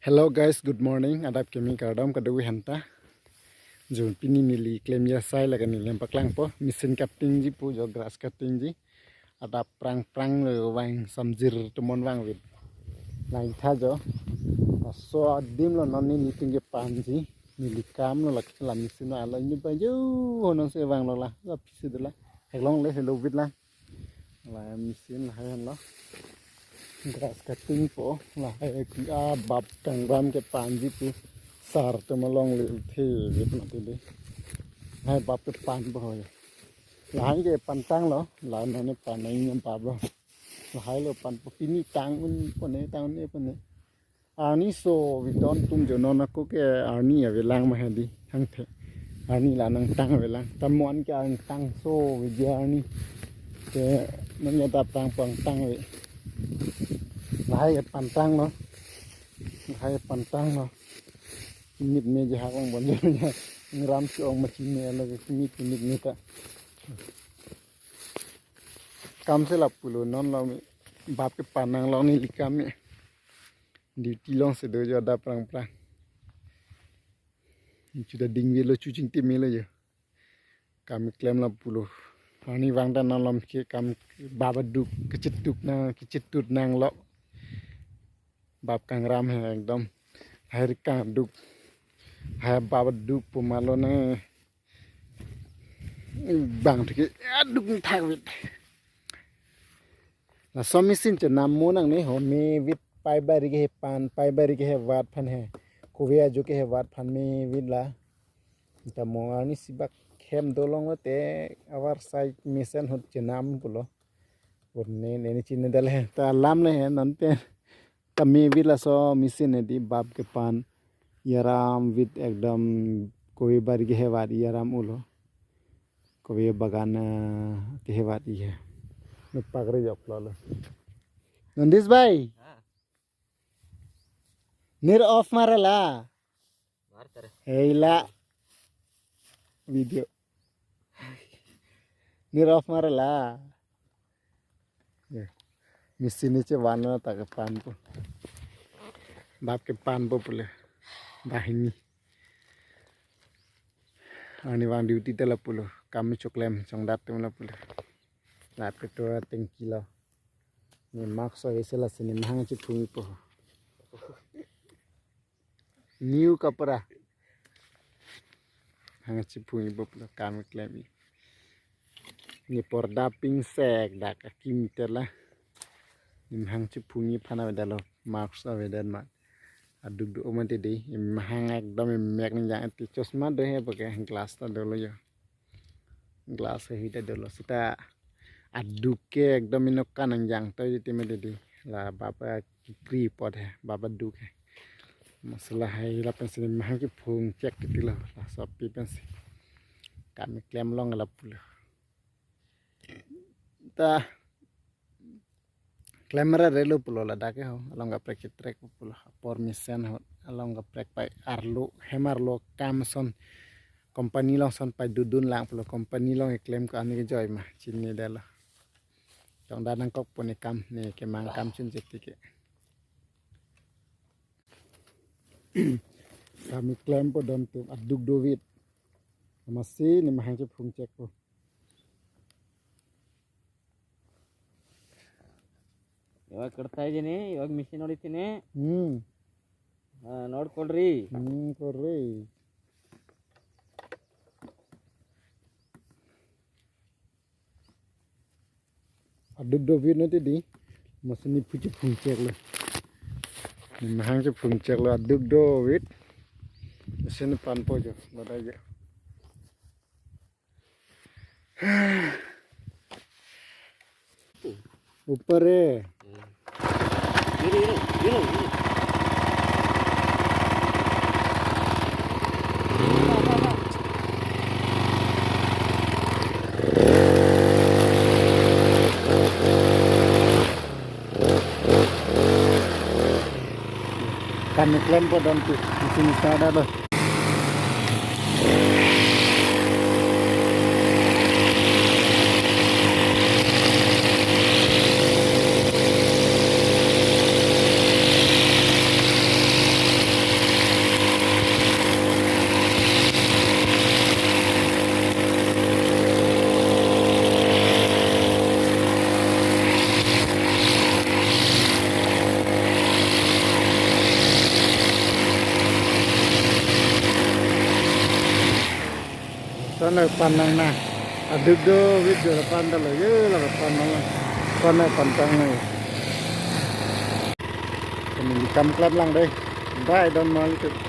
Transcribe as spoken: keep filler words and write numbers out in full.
Hello guys, good morning. Adap kimi kardom kadokave aphanta. Jun pini neli klem asai laga neli paklangpo. Machine cutting ji pu jo, grass cutting ji. Adap prang prang lo vang, samjir atum vangvit. Lang tha jo. Laso adim lo non neli tingke pan ji. Neli kam lo lake la machine lo, alo inut ba jo. Hono se vanglo la. La pisi dola. Heklong le helo vit la. La machine lahai lo. Grass cutting po. Lahai ke abap kangram kepan ji pu. Sar atum along le the vit mati de. Lahai bap kepan po ho. Lahai kepantang lo. La nane pan nai nyam bap lo. Lahai lo pan po, pini tang un po ne, tang un ne po ne. Arni so vidon atum jo, non ako ke arni avelang ma hedi hangthe. Arni la nangtang avelang. Tamuan ke angtang so vidi arni. Ke nangya ta prang prang tang ve. Lahai kepantang lo. Lahai kepantang lo. Inut me je hak long bon jo ya. Ngram si ong machine me lo ke inut inut me ta. Kam si lapulo non lo me. Bap kepan nang lo neli kam me. Duty along si do jo adap prang prang. Chuta ding velo, chuching tim velo jo. Kam klem lapulo. Arni vang ta nang lom ke kam bap aduk kechetut nang, kechetut nang lo. Bap kangram he ekdom. Lahai kang aduk. Lahai bap aduk pu ma lo nang. Bang thik aduk thak vit. Laso machine chenam mo nangne ho, me vit pai bari ke he pan, pai bari ke he vat aphan he. Kove ajo ke he vat aphan me vit la. Ta mo arni sibak hem dolong lo te avar sai mesen hot chenam pulo. Pon ne ne chinine dal he. Ta lam le he non pen. Ta me vit laso machine hedi bap kepan. Yaram vit ekdom kove bari ke he vat yaram ulo. Kove bagan, eh, ke he vat ihe. Nu pakre jok lo lo. Nandis bhai. Ha. Net off mara la. Mar tare. Hei la. Video. Net off mara la. Ya. Machine ni chevan na ta kepan po. Bap kepan po pule. Bahini. Arni vang duty ta lapulo. Kam choklem chongdat atum lapulo. Lat ketua tengki lo. Ne mask so ese la sini mahang chiphung po. New kapra. Hang chiphung po pula kam klem. Ne porda pingsek dak akim tela. Ne hang chiphung aphan avedetlo, mask avedet ma. Aduk do mati de, mahang ekdom mek ni jang ati chosma do he pakai glass ta dolo jo. Glass he ta dolo seta aduk ke ekdom inut kanang jang to jiti me didi. La bapa kikri pot he, bapa duk he. Masala hai la pensi mahang chiphung chek titi lo, la sopi pensi. Kam klem long lapulo. Ta klem ra relo pulo ladak ke ho, along kaprek ketrek pulo, apor mesen ho, along kaprek pai arlo, hem arlo kam ason, company along ason pai dudun lang pulo, company along eklem ko ani kejoi ma, chinine dalo. Chongdat nangkok pon ekam, ne kemang kam chun chek tike. Kam klem po don atum, aduk dovit. Masi ne mahang chiphung chek po. Iwak kertai jene, iwak machine ori tine. Hmm. Ah, nor kolri. Hmm, kolri. Aduk dovit na tidi. Masi ne phu chiphung chek lo. Ne mahang chiphung chek lo, aduk dovit. Masi ne pan po jo, badai jo. Upare. Kam klem po don tu, isi ni sada lo. Pan nang na. Aduk do video la pan ta lo ye la pan nang. Pan na pan tang nang. Kami di kam klap lang dei. Dai don mal itu.